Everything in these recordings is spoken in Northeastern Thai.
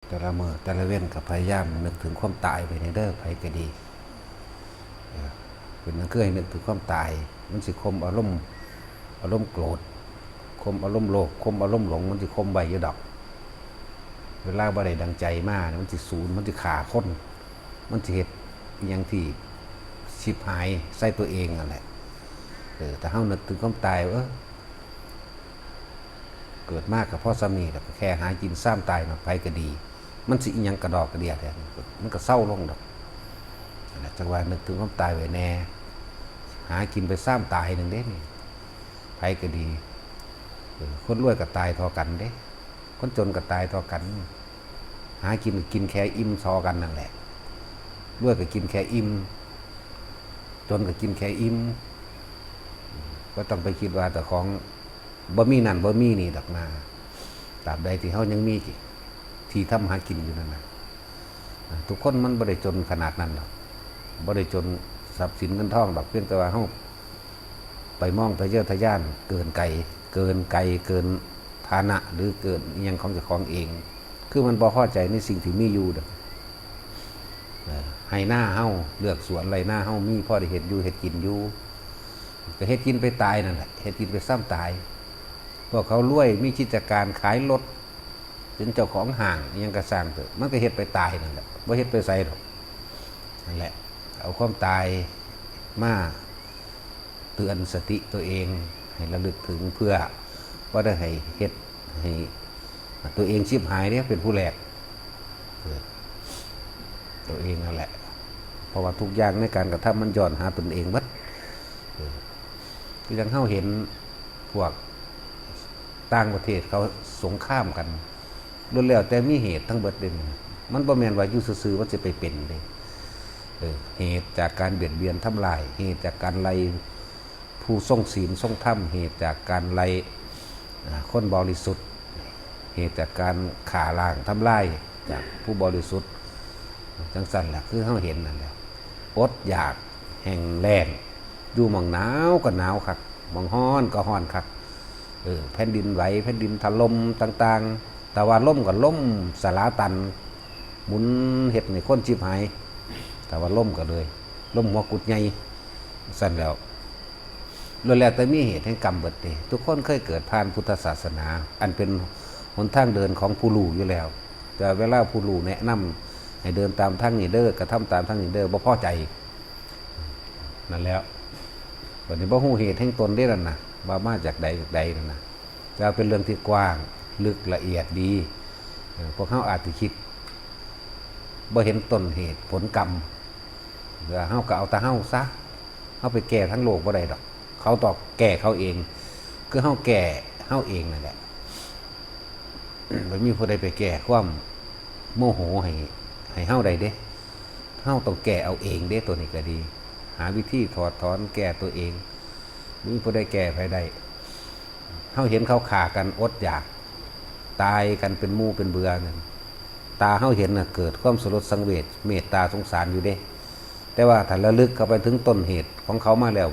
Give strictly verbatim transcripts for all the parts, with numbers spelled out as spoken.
แต่ละมื้อแต่ละเว็นก็พยายามนึกถึงความตายไปในเด้อ ไผก็ดี เออ เป็นหยังคือให้นึกถึงความตาย มันสิข่มอารมณ์ อารมณ์โกรธ ข่มอารมณ์โลภ ข่มอารมณ์หลง มันสิข่มไว้อยู่ดอก เวลาบ่ได้ดังใจมาเนี่ย มันสิสูน มันสิฆ่าคน มันสิเฮ็ดอิหยังที่ชิบหายใส่ตัวเองนั่นแหละ เออ ถ้าเฮานึกถึงความตาย เออ เกิดมาก็พอส่ำนี้แหละ ก็แค่หากินซ่ามตายเนาะ ไผก็ดี มันสิอิหยังกระดอกกระเดียแท้ มันก็เซาลงดอก นั่นแหละ จั่งว่านึกถึงความตายไว้แน่ หากินไปซ่ามตายหนึ่งเด้นี่ ไผก็ดี เออ คนรวยก็ตายเท่ากันเด้ คนจนก็ตายเท่ากัน หากินก็กินแค่อิ่มซอกันนั่นแหละ รวยก็กินแค่อิ่ม จนก็กินแค่อิ่ม บ่ต้องไปคิดว่าเจ้าของบ่มีนั่นบ่มีนี่ดอกนา ตราบใดที่เฮายังมีที่ทำหากินอยู่นั่นน่ะ ทุกคนมันบ่ได้จนขนาดนั้นดอก บ่ได้จนทรัพย์สินเงินทองดอก เพียงแต่ว่าเฮาไปมองทะเยอทะยานเกินไก เกินไก เกินฐานะ หรือเกินอิหยังของเจ้าของเอง คือมันบ่พอใจในสิ่งที่มีอยู่เด้อ เออ ไฮ่นาเฮา เฮือกสวนไร่นาเฮามีพอได้เฮ็ดอยู่เฮ็ดกินอยู่ ก็เฮ็ดกินไปตายนั่นแหละ เฮ็ดกินไปซ่ามตาย พวกเขารวยมีกิจการขายรถ เป็นเจ้าของห้างอิหยังก็ซ่างเถอะ มันก็เฮ็ดไปตายนั่นแหละ บ่เฮ็ดไปไสดอก นั่นแหละ เอาความตายมาเตือนสติตัวเอง ให้ระลึกถึง เพื่อบ่ได้ให้เฮ็ดให้ตัวเองชิบหายเด้ เป็นผู้แลก เออ ตัวเองนั่นแหละ เพราะว่าทุกอย่างในการกระทำมันย้อนหาตนเองเบิด เออ คือจั่งเฮาเห็นพวกต่างประเทศเขาสงครามกัน ล้วนแล้วแต่มีเหตุทั้งเบิดเด้ มันบ่แม่นว่าอยู่ซื่อๆมันสิไปเป็นเด้ เออ เหตุจากการเบียดเบียนทำลาย เหตุจากการไล่ผู้ทรงศีลทรงธรรม เหตุจากการไล่ อ่า คนบริสุทธิ์ เหตุจากการฆ่าล้างทำลายจากผู้บริสุทธิ์ จั่งซั้นแหละ คือเฮาเห็นนั่นแหละ อดอยาก แห้งแล้ง อยู่หม่องหนาวก็หนาวคัก หม่องร้อนก็ร้อนคัก เออ แผ่นดินไหว แผ่นดินถล่มต่างๆ แต่ว่าลมก็ลมสลาตัน หมุนเฮ็ดให้คนชิบหาย แต่ว่าลมก็เลย ลมหัวกุดใหญ่ ซั้นแล้ว ล้วนแล้วแต่มีเหตุแห่งกรรมเบิดเด้ ทุกคนเคยเกิดผ่านพุทธศาสนา อันเป็นหนทางเดินของผู้รู้อยู่แล้ว แต่เวลาผู้รู้แนะนำให้เดินตามทางนี้เด้อ กระทำตามทางนี้เด้อ บ่พอใจ นั่นแหล้ว บัดนี้บ่ฮู้เหตุแห่งตนเด้นั่นน่ะ ว่ามาจากใดจากใดนั่นน่ะ แต่ว่าเป็นเรื่องที่กว้าง ลึกละเอียดดี เออ พวกเฮาอาจสิคิด บ่เห็นต้นเหตุผลกรรม แล้วเฮาก็เอาแต่เฮาซะ เฮาไปแก้ทั้งโลกบ่ได้ดอก เขาต้องแก้เขาเอง คือเฮาแก้เฮาเองนั่นแหละ บ่มีผู้ใดไปแก้ความโมโหให้ ให้เฮาได้เด้ เฮาต้องแก้เอาเองเด้ ตัวนี้ก็ดี หาวิธีถอดถอนแก้ตัวเอง บ่มีผู้ใดแก้ไผได้ เฮาเห็นเขาฆ่ากันอดอยาก ตายกันเป็นหมู่เป็นเบื่อนั่น ตาเฮาเห็นน่ะ เกิดความสลดสังเวช เมตตาสงสารอยู่เด้ แต่ว่าถ้าระลึกเข้าไปถึงต้นเหตุของเขามาแล้ว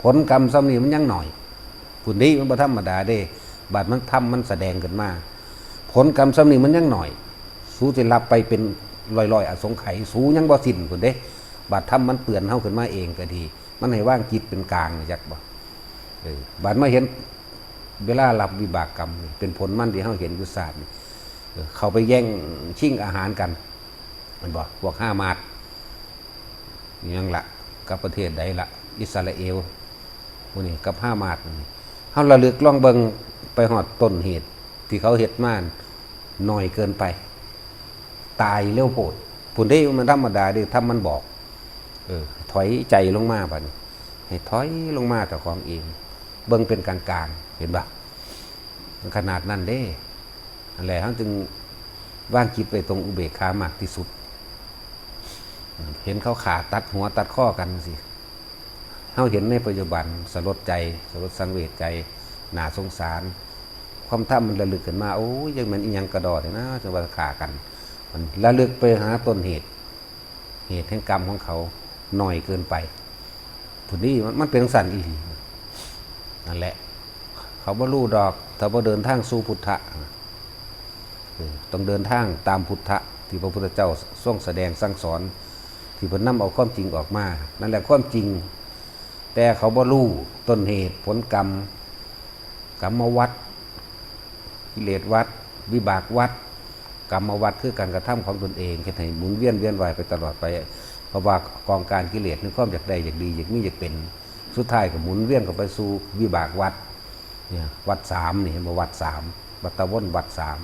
ผลกรรมส่ำนี้มันยังน้อย พุ้นเด้ มันบ่ธรรมดาเด้ บาดมันธรรมมันแสดงขึ้นมา ผลกรรมส่ำนี้มันยังน้อย สูสิรับไปเป็นร้อยๆอสงไขย สูยังบ่สิ้นพุ้นเด้ บาดธรรมมันเตือนเฮาขึ้นมาเองก็ดี มันให้วางจิตเป็นกลาง จักบ่ เออ บาดมาเห็น เวลารับวิบากกรรมนี่ เป็นผลมันที่เฮาเห็นอยู่ชาตินี่ เออ เข้าไปแย่งชิงอาหารกัน แม่นบ่ พวกฮามาส อิหยังละ กับประเทศใดละ อิสราเอล พวกนี้กับฮามาสนี่ เฮาระลึกลองเบิ่ง ไปฮอดต้นเหตุที่เขาเฮ็ดมา น้อยเกินไป ตายเร็วโพด พุ้นเด้ มันธรรมดาเด้ ธรรมมันบอก เออ ถอยใจลงมาบัดนี้ ให้ถอยลงมาเจ้าของเอง เบิ่งเป็นกลางๆ เห็นบ่ ขนาดนั้นเด้ นั่นแหละ เฮาจึงวางจิตไว้ตรงอุเบกขามากที่สุด เห็นเขาฆ่าตัดหัวตัดคอกันสิ เฮาเห็นในปัจจุบัน สลดใจ สลดสังเวชใจ น่าสงสาร ความธรรมมันระลึกขึ้นมา โอ้ย จั่งแม่นอิหยังกระดอแท้นะ จั่งว่าฆ่ากัน มันระลึกไปหาต้นเหตุ เหตุแห่งกรรมของเขาน้อยเกินไป พุ้นเด้ มัน มันเป็นจั่งซั้นอีหลี นั่นแหละ เขาบ่ฮู้ดอก ถ้าบ่เดินทางสู่พุทธะ เออ ต้องเดินทางตามพุทธะที่พระพุทธเจ้าทรงแสดงสั่งสอน ที่เพิ่นนำเอาความจริงออกมา นั่นแหละความจริง แต่เขาบ่ฮู้ต้นเหตุผลกรรม กรรมวัฏ กิเลสวัฏ วิบากวัฏ กรรมวัฏคือการกระทำของตนเอง เฮ็ดให้หมุนเวียนเวียนว่ายไปตลอดไป เพราะว่ากองการกิเลสในความอยากได้ อยากดี อยากมี อยากเป็น สุดท้ายก็หมุนเวียนเข้าไปสู่วิบากวัฏ เนี่ย วัฏสามนี่ เห็นบ่ วัฏสาม วัฏวนวัฏสาม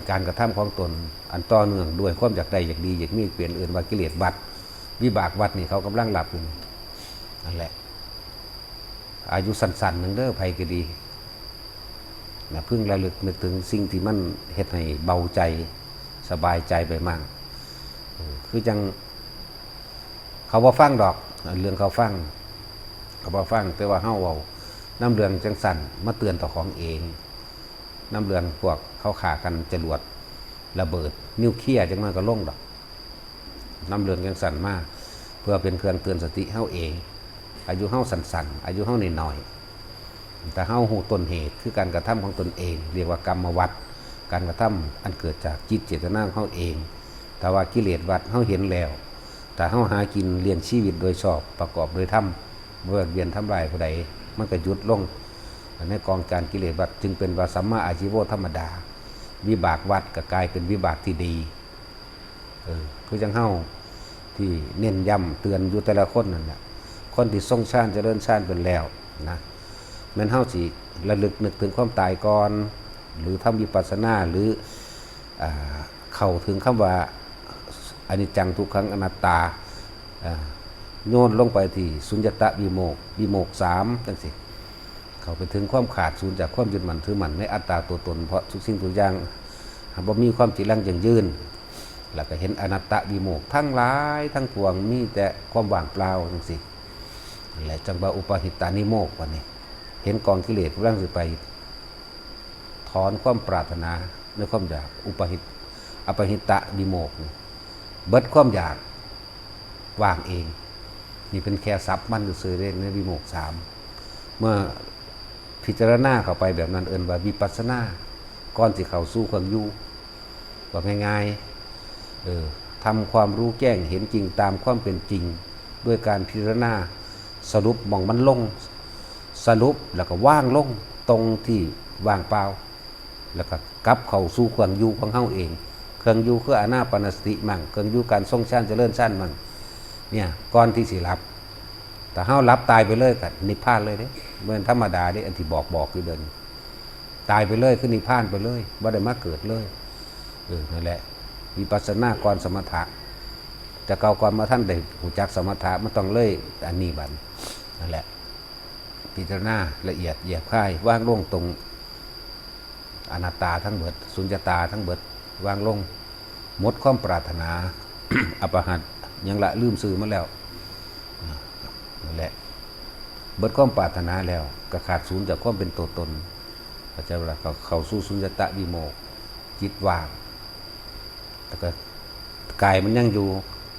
การกระทำของตน อันต่อเนื่องด้วยความอยากได้ อยากดี อยากมี เปลี่ยนเอิ้นว่ากิเลสวัฏ วิบากวัฏนี่เขากำลังรับอยู่นี่ นั่นแหละ อายุสั้นๆหนึ่งเด้อ ไผก็ดี นะ พึงระลึกนึกถึงสิ่งที่มันเฮ็ดให้เบาใจ สบายใจไปมั่ง เออ คือจั่ง เขาบ่ฟังดอก เรื่องเขาฟัง เขาบ่ฟัง แต่ว่าเฮาเว้านำเรื่องจั่งซั้นมาเตือนเจ้าของเอง นำเรื่องพวกเขาฆ่ากันจรวดระเบิดนิวเคลียร์ จั่งน้อยก็ลงดอก นำเรื่องจั่งซั้นมา เพื่อเป็นเครื่องเตือนสติเฮาเอง อายุเฮาสั้นๆ อายุเฮาน้อยๆ ถ้าเฮาฮู้ต้นเหตุคือการกระทำของตนเอง เรียกว่ากรรมวัฏ การกระทำอันเกิดจากจิตเจตนาของเฮาเอง ถ้าว่ากิเลสวัฏเฮาเห็นแล้ว ถ้าเฮาหากินเลี้ยงชีวิตโดยชอบ ประกอบโดยธรรม บ่เบียดเบียนทำร้ายผู้ใด มันก็หยุดลง ในกองการกิเลสวัฏจึงเป็นว่าสัมมาอาชีโวธรรมดา วิบากวัฏก็กลายเป็นวิบากที่ดี เออ คือจั่งเฮาที่เน้นย้ำเตือนอยู่แต่ละคนนั่นแหละ คนที่ทรงฌานเจริญฌานเป็นแล้วนะ แม่นเฮาสิระลึกนึกถึงความตายก่อน หรือทำวิปัสสนา หรือ อ่า เข้าถึงคำว่าอนิจจังทุกขังอนัตตา อ่า โยนลงไปที่สุญญตวิโมกข์ วิโมกข์สาม จั่งซี้ เข้าไปถึงความขาดสูญจากความยึดมั่นถือมั่นในอัตตาตัวตน เพราะทุกสิ่งทุกอย่างบ่มีความจีรังยั่งยืน แล้วก็เห็นอนัตตวิโมกข์ทั้งหลายทั้งปวงมีแต่ความว่างเปล่าจั่งซี้ นั่นแหละจั่งว่าอุปาหิตานิโมกข์ บัดนี้ เห็นกองกิเลสกำลังสิไปถอนความปรารถนาในความอยาก อุปาหิต อปหิตวิโมกข์นี่ เบิดความอยาก ว่างเอง นี่เป็นแค่ศัพท์มันซื่อๆเด้ ในวิโมกข์สาม เมื่อพิจารณาเข้าไปแบบนั้นเอิ้นว่าวิปัสสนา ก่อนสิเข้าสู่เครื่องอยู่ ว่าง่ายๆ เออ ทำความรู้แจ้งเห็นจริงตามความเป็นจริง ด้วยการพิจารณา สรุปหม่องมันลง สรุปแล้วก็วางลงตรงที่ว่างเปล่า แล้วก็กลับเข้าสู่เครื่องอยู่ของเฮาเอง เครื่องอยู่คืออานาปานสติมั่ง เครื่องอยู่การทรงฌานเจริญฌานมั่ง เนี่ย ก่อนที่สิหลับ ถ้าเฮาหลับตายไปเลยก็นิพพานเลยเด้ บ่แม่นธรรมดาเด้ อันที่บอกบอกอยู่เดี๋ยวนี้ ตายไปเลยคือนิพพานไปเลย บ่ได้มาเกิดเลย เออ นั่นแหละ วิปัสสนาก่อนสมถะ แต่เก่าก่อนบ่ทันได้รู้จักสมถะ มันต้องเลยอันนี้บัด นั่นแหละ พิจารณาละเอียดแยบคาย วางลงตรงอนัตตาทั้งเบิด สุญญตาทั้งเบิด วางลง หมดความปรารถนา อปหัตถ์ หยังละ ลืมชื่อมันแล้ว นั่นแหละ เบิดความปรารถนาแล้ว ก็ขาดสูญจากความเป็นตัวตน เข้าใจบ่ล่ะ เข้า เข้าสู่สุญญตวิโมกข์ จิตว่าง แต่ก็กายมันยังอยู่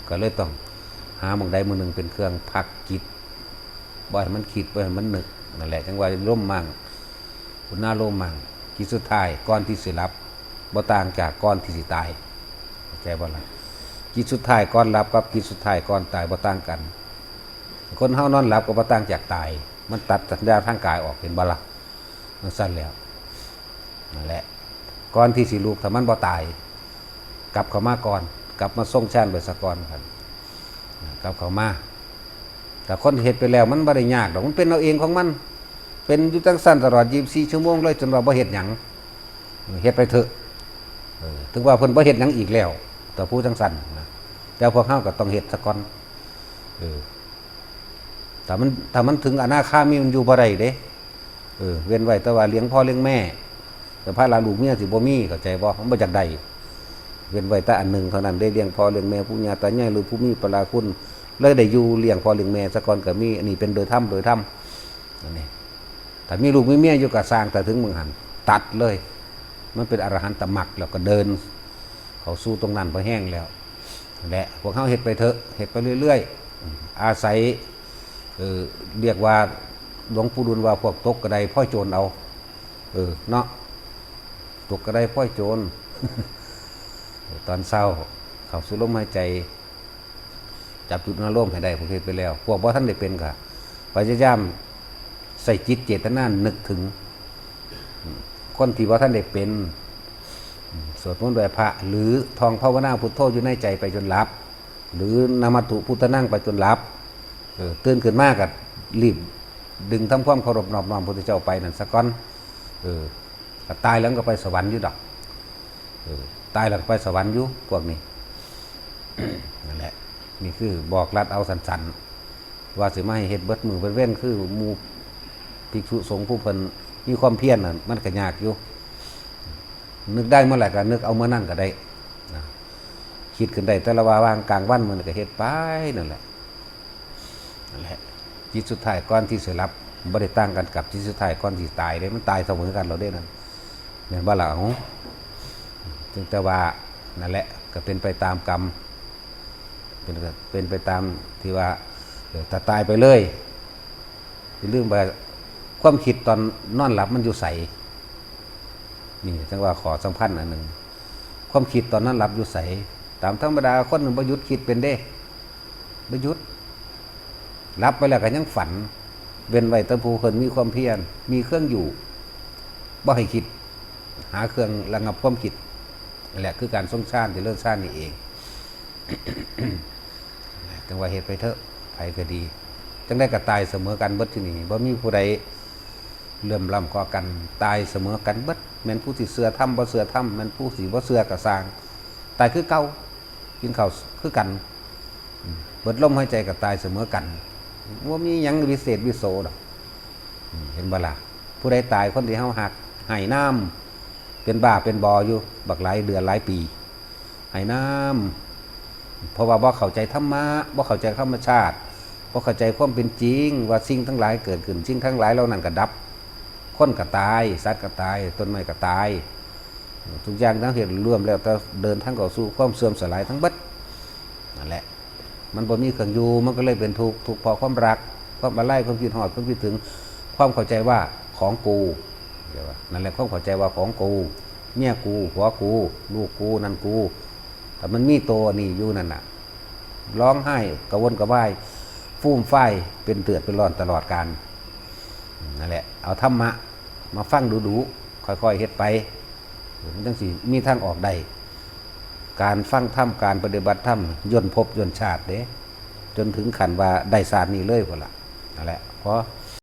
ก็เลยต้องหาหม่องใดหม่องหนึ่งเป็นเครื่องพักจิต บ่ให้มันคิด บ่ให้มันนึก นั่นแหละ จั่งว่าลมมั่ง อุณาโลมมั่ง จิตสุดท้ายก่อนที่สิหลับ บ่ต่างจากก่อนที่สิตาย เข้าใจบ่ล่ะ จิตสุดท้ายก่อนหลับกับจิตสุดท้ายก่อนตายบ่ต่างกัน คนเฮานอนหลับก็บ่ต่างจากตาย มันตัดสัญญาทางกายออก เห็นบ่ล่ะ จั่งซั้นแล้ว นั่นแหละ ก่อนที่สิลุก ถ้ามันบ่ตาย กลับเข้ามาก่อน กลับมาทรงฌานไปซะก่อนครับ กลับเข้ามา แต่คนเฮ็ดไปแล้วมันบ่ได้ยากดอก มันเป็นเอาเองของมัน เป็นอยู่จั่งซั้นตลอดยี่สิบสี่ชั่วโมงเลย จนว่าบ่เฮ็ดหยัง เฮ็ดไปเถอะ เออ ถึงว่าเพิ่นบ่เฮ็ดหยังอีกแล้ว แต่ผู้จั่งซั้นนะ แต่พวกเฮาก็ต้องเฮ็ดซะก่อน เออ ถ้ามัน ถ้ามันถึงอนาคามีมันอยู่บ่ได้เด้ เออ เว้นไว้แต่ว่าเลี้ยงพ่อเลี้ยงแม่ แต่ภาระลูกเมียสิบ่มี เข้าใจบ่ มันบ่อยากได้ เว้นไว้แต่อันหนึ่งเท่านั้น ได้เลี้ยงพ่อเลี้ยงแม่ ปู่ย่าตายาย หรือผู้มีพระคุณ เลยได้อยู่เลี้ยงพ่อเลี้ยงแม่ซะก่อนก็มี อันนี้เป็นโดยธรรม โดยธรรม อันนี้ ถ้ามีลูกมีเมียอยู่ก็ซ่าง แต่ถึงมื้อหั้นตัดเลย มันเป็นอรหันตมรรคแล้วก็เดิน เข้าสู่ตรงนั้นพอแห้งแล้ว และพวกเฮาเฮ็ดไปเถอะ เฮ็ดไปเรื่อยๆ อาศัย เอ่อ เรียกว่าหลวงปู่ดูลว่าพวกตกกระไดพลอยโจรเอา เออ เนาะ ตกกระไดพลอยโจร ตอนเช้า เข้าสู่ลมหายใจ จับจุดอนุโลมให้ได้ พวกเฮ็ดไปแล้ว พวกบ่ทันได้เป็นก็พยายามใส่จิตเจตนานึกถึง คนที่บ่ทันได้เป็น สวดมนต์ไหว้พระ หรือท่องภาวนาพุทโธอยู่ในใจไปจนหลับ หรือนมัตถุพุทธานังไปจนหลับ เออ ตื่นขึ้นมาก็รีบดึงทำความเคารพนอบน้อมพระพุทธเจ้าไปนั่นซะก่อน เออ ก็ตายแล้วก็ไปสวรรค์อยู่ดอก เออ ตายแล้วก็ไปสวรรค์อยู่พวกนี้ นั่นแหละ นี่คือบอกลัดเอาสั้นๆ ว่าสิมาให้เฮ็ดเบิดมื้อเบิดเว็นคือหมู่ภิกษุสงฆ์ผู้เพิ่นมีความเพียรน่ะ มันก็ยากอยู่ นึกได้เมื่อไหร่ก็นึกเอาเมื่อนั้นก็ได้นะ คิดขึ้นได้แต่ละว่าว่างกลางวันมันก็เฮ็ดไปนั่นแหละ นั่นแหละ จิตสุดท้ายก่อนที่สิหลับ บ่ได้ต่างกันกับจิตสุดท้ายก่อนที่ตายเด้ มันตายเสมอกันแล้วเด้นั่น แม่นบ่ล่ะ เอ้า จึงแต่ว่านั่นแหละ ก็เป็นไปตามกรรม เป็น เป็นไปตามที่ว่า เออ ถ้าตายไปเลย อย่าลืมว่าความคิดตอนนอนหลับมันอยู่ไส นี่จั่งว่าข้อสำคัญอันหนึ่ง ความคิดตอนนอนหลับอยู่ไส ตามธรรมดาคนมันบ่หยุดคิดเป็นเด้ บ่หยุด หลับไปแล้วก็ยังฝัน เว้นไว้แต่ผู้เพิ่นมีความเพียร มีเครื่องอยู่ บ่ให้คิด หาเครื่องระงับความคิด นั่นแหละคือการทรงฌาน เจริญฌานนี่เอง จั่งว่าเฮ็ดไปเถอะ ไผก็ดี จั่งใดก็ตายเสมอกันเบิดที่นี่ บ่มีผู้ใดเหลื่อมล้ำกว่ากัน ตายเสมอกันเบิด แม่นผู้สิเชื่อธรรมบ่เชื่อธรรม แม่นผู้สิบ่เชื่อก็ซ่าง ตายคือเก่า กินข้าวคือกัน เบิดลมหายใจก็ตายเสมอกัน บ่มีหยังวิเศษวิโสดอก เห็นบ่ล่ะ ผู้ใดตายคนที่เฮาฮัก ให้นำ เป็นบ้าเป็นบออยู่ บักหลายเดือนหลายปี ให้นำ เพราะว่าบ่เข้าใจธรรมะ บ่เข้าใจธรรมชาติ บ่เข้าใจความเป็นจริง ว่าสิ่งทั้งหลายเกิดขึ้น สิ่งทั้งหลายเหล่านั้นก็ดับ คนก็ตาย สัตว์ก็ตาย ต้นไม้ก็ตาย ทุกอย่างทั้งเหตุรวมแล้วแต่เดินทางเข้าสู่ความเสื่อมสลายทั้งเบิด นั่นแหละ มันบ่มีเครื่องอยู่ มันก็เลยเป็นทุกข์ ทุกข์เพราะความรัก ความอาลัย ความคิดฮอด ความคิดถึง ความเข้าใจว่าของกู เดี๋ยวว่า นั่นแหละ ความเข้าใจว่าของกู เมียกู ผัวกู ลูกกู นั่นกู แต่มันมีตัวนี่อยู่นั่นน่ะ ร้องไห้กระวนกระวาย ฟูมฟาย เป็นเดือดเป็นร้อนตลอดกาล นั่นแหละ เอาธรรมะมาฟังดูๆ ค่อยๆ เฮ็ดไป มันจั่งสิมีทางออกได้ การฟังธรรม การปฏิบัติธรรม ย่นภพย่นชาติเด้ จนถึงขั้นว่าได้ชาตินี้เลยพุ้นล่ะ นั่นแหละ พอ